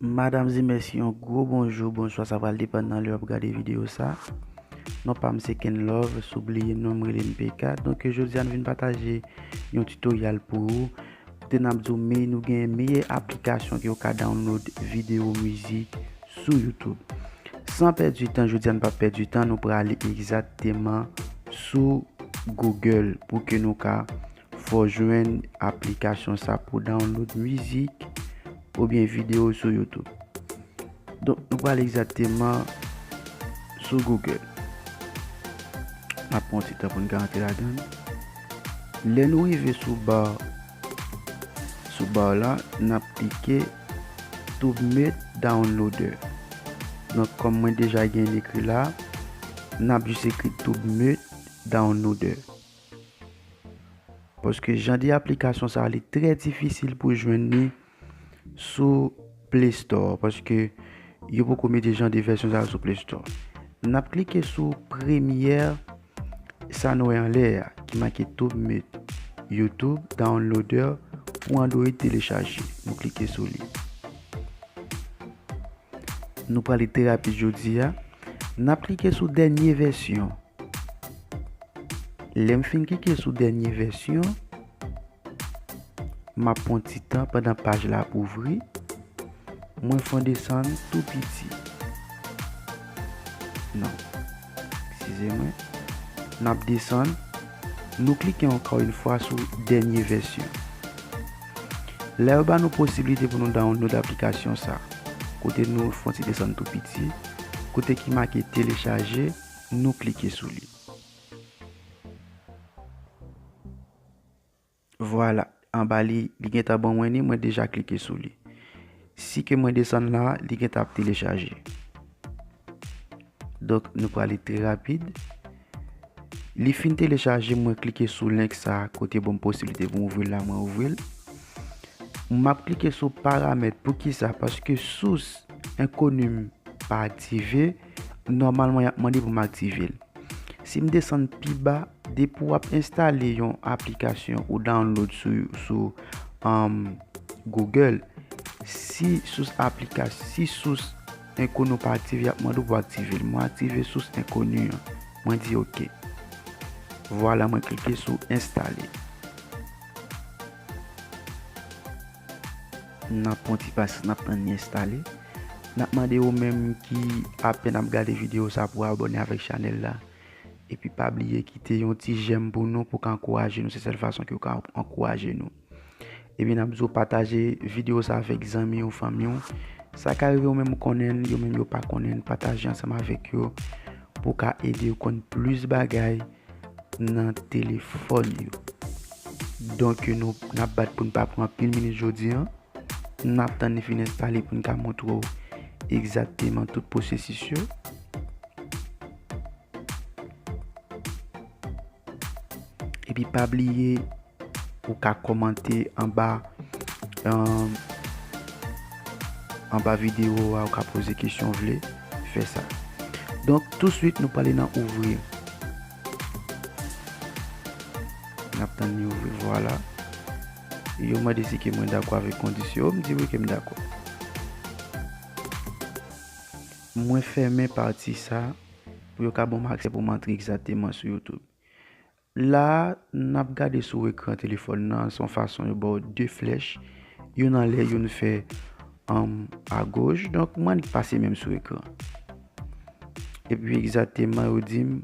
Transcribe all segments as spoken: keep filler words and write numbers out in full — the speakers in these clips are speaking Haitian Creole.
Madanm e mesye, yon gwo bonjou, bonswa, sa pral depann nan lè w ap gade videyo sa. Non pa m se Ken Love, si w bliye m non, m rele M P K. Donk, jodi a nou vin pataje yon tutorial pou ou. Kote n ap di w, men nou gen meyè aplikasyon ke w ka download videyo, mizik sou YouTube. San pèdi tan, jodi a nou p ap pèdi tan, nou prale egzakteman sou Google pou ke nou ka fè w jwenn aplikasyon sa pou download mizik oubyen videyo sou YouTube. Donk, nou prale egzakteman sou Google. N ap pran yon ti tan pou n ka antre ladan l. Lè nou rive sou ba, sou ba la, n ap klike TubeMate Downloader. Donk, kòm mwen deja gen l ekri la, n ap jis ekri TubeMate Downloader. Paske jan de aplikasyon sa, li trè difisil pou jwenn li sou Play Store, paske yo poko mete jan de vèsyon sa sou Play Store. N ap klike sou premyè sa nou wè anlè a, ki make TubeMate YouTube Downloader pou Android telechaje. Nou klike sou li. Nou prale trè rapid jodi a. N ap klike sou dènye vèsyon. Lè m fin klike sou dènye vèsyon, m ap pran ti tan pandan paj la ap ouvri. Mwen fè w desann tou piti. Non. Eskize mwen. N ap desann. Nou klike ankò yon fwa sou dènye vèsyon. La yo ba nou posiblite pou nou download aplikasyon sa. Kote nou fè w ti desann tou piti, kote ki make telechaje, nou klike sou li. Vwala, anba li, li gentan ban mwen li, mwen deja klike sou li. Si ke mwen desann la, li gentan ap telechaje. Donk, nou prale trè rapid. Li fin telechaje, mwen klike sou link sa kote ban m posiblite pou m ouvri l la, mwen ouvri l. M ap klike sou paramèt. Poukisa? Paske sous enkoni m pa aktive. Nòmalman, y ap mande pou m aktive l. Si m desann pi ba, depi w ap enstale yon aplikasyon ou download sou, sou, um, Google, si sous aplika-, si sous enkoni w pa aktive, y ap mande w pou w aktive l. Mwen aktive sous enkoni an. Mwen di oke. Vwala, mwen klike sou enstale. N ap pran ti pasyans, n ap tann li enstale. N ap mande ou menm ki apèn ap gade videyo sa pou abòne avèk chanèl la. Epi pa bliye kite yon ti j'aime pou nou, pou ka ankouraje nou. Se sèl fason ke w ka ankouraje nou. Epi n ap di w pataje videyo sa avèk zanmi w, fanmi w. Sa ka rive ou menm ou konnen l, yo menm yo pa konnen l, pataje ansanm avèk yo pou w ka ede yo konn plis bagay nan telefòn yo. Donk, nou, n ap bat pou n pa pran anpil minit jodi a. N ap tann li fin enstale pou n ka montre w egzakteman tout pwosesis yo. Epi pa bliye, ou ka kòmante anba, um, anba videyo a, ou ka poze kesyon w vle, fè sa. Donk, touswit, nou prale nan ouvri. N ap tann li ouvri, vwala. Yo mande si ke mwen dakò avèk kondisyon yo, m di wi ke m dakò. Mwen fèmen pati sa pou yo ka ban m aksè pou m antre egzakteman sou YouTube. La, n ap gade sou ekran telefòn nan, se yon fason yo ba w de flèch, youn anlè, youn fè, um, agoch. Donk, mwen annik pase menm sou ekran. Epi egzakteman, yo di m,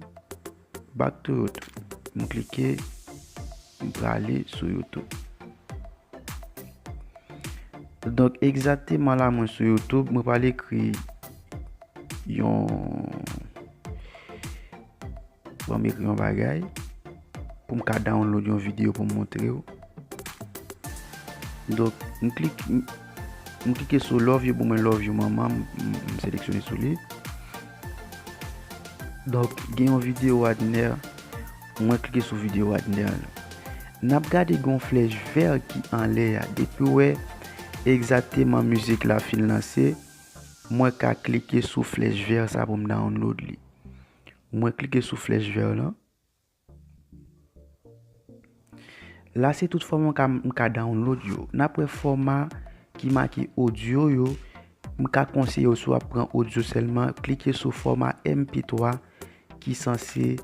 "Back to YouTube." M klike, m prale sou YouTube. Donk, egzakteman la, mwen sou YouTube, mwen pral ekri yon, ban m ekri yon bagay pou m ka download yon videyo pou m montre w. Donk, m klik, m, m klike sou love, yo ban mwen love, yo manman, m, m, m seleksyone sou li. Donk, gen yon videyo Wadner, mwen klike sou videyo Wadner la. N ap gade gen yon flèch vè ki anlè a. Depi w wè egzakteman mizik la fin lanse, mwen ka klike sou flèch vè sa pou m download li. Mwen klike sou flèch vè lan. La, se tout fòma m ka, m ka download yo. N ap wè fòma ki make odyo yo, m ka konseye w, si w ap pran odyo sèlman, klike sou fòma M P twa ki sanse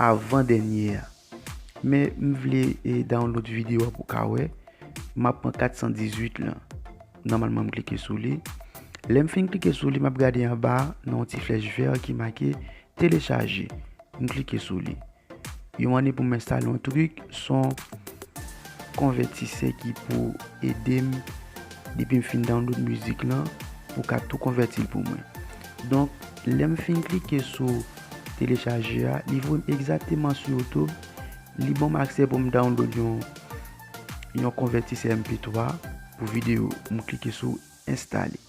avan dènye a. Men m vle, e, download videyo a pou w ka wè. M ap pran kat san dizuit lan. Nòmalman, m klike sou li. Lè m fin klike sou li, m ap gade anba a, nan yon ti flèch vè ki make telechaje. M klike sou li. Yo mande pou m enstale yon trik, se yon konvètisè ki pou ede m depi m fin download mizik lan, pou ka tou konvèti l pou mwen. Donk, lè m fin klike sou telechaje a, li voye m egzakteman sou YouTube. Li ban m aksè pou m download yon, yon konvètisè M P twa pou videyo. M klike sou enstale.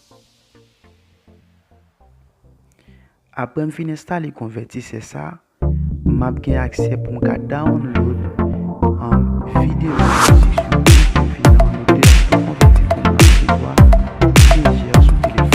Apre m fin enstale konvètisè sa, m ap gen aksè pou m ka download, um, videyo mizik sou YouTube, pou m fin download l, pou m konvèti l pou M P twa, pou m jere sou telefòn mwen.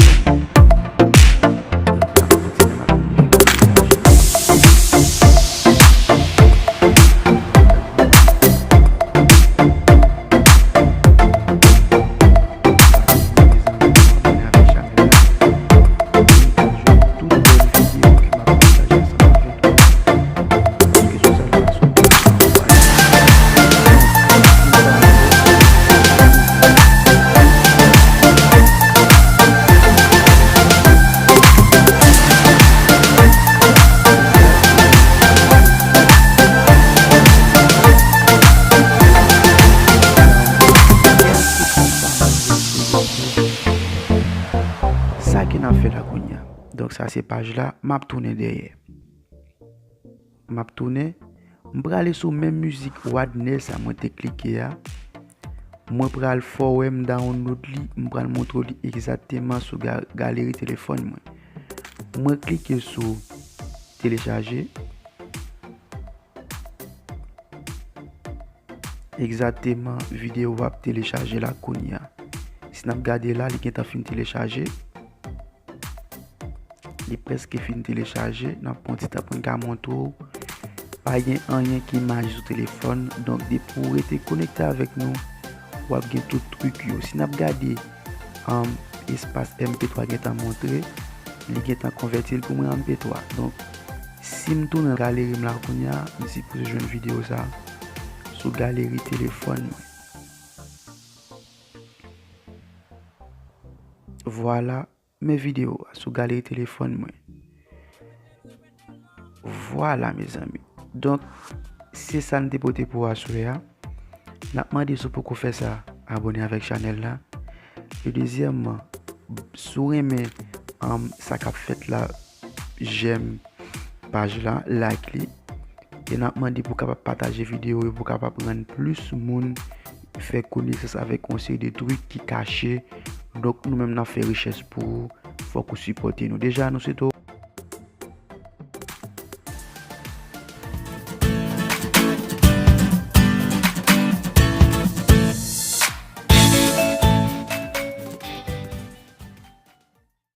Sa ke n ap fè la kounye a. Donk, sa se paj la. M ap tounen dèyè. M ap tounen. M prale sou menm mizik Wadner sa mwen te klike a. Mwen pral fè w wè m download li. M pral montre w li egzakteman sou ga-, galeri telefòn mwen. Mwen klike sou telechaje. Egzakteman, videyo a ap telechaje la kounye a. Si n ap gade la, li gentan fin telechaje. Li prèske fin telechaje. N ap pran ti tan pou n ka montre w. Pa gen anyen ki maji sou telefòn. Donk, depi w rete konekte avèk nou, w ap gen tout trik yo. Si n ap gade, um, espas M P twa gentan montre, li gentan konvèti l pou mwen an M P twa. Donk, si m tounen nan galeri m la kounye a, m sipoze jwenn videyo sa sou galeri telefòn mwen. Vwala, men videyo a sou galeri telefòn mwen. Vwala, mezanmi. Donk, se sa n te pote pou aswè a. N ap mande, si w poko fè sa, abòne avèk chanèl la. E dezyèmman, si w renmen, um, sa k ap fèt la, jèm paj la, like li. E n ap mande pou w kapab pataje videyo yo, pou w kapab rann plis moun fè konesans avèk yon seri de trik ki kache. Donk, nou menm n ap fè rechèch pou ou. Fòk ou sipòte nou. Deja, nou swete w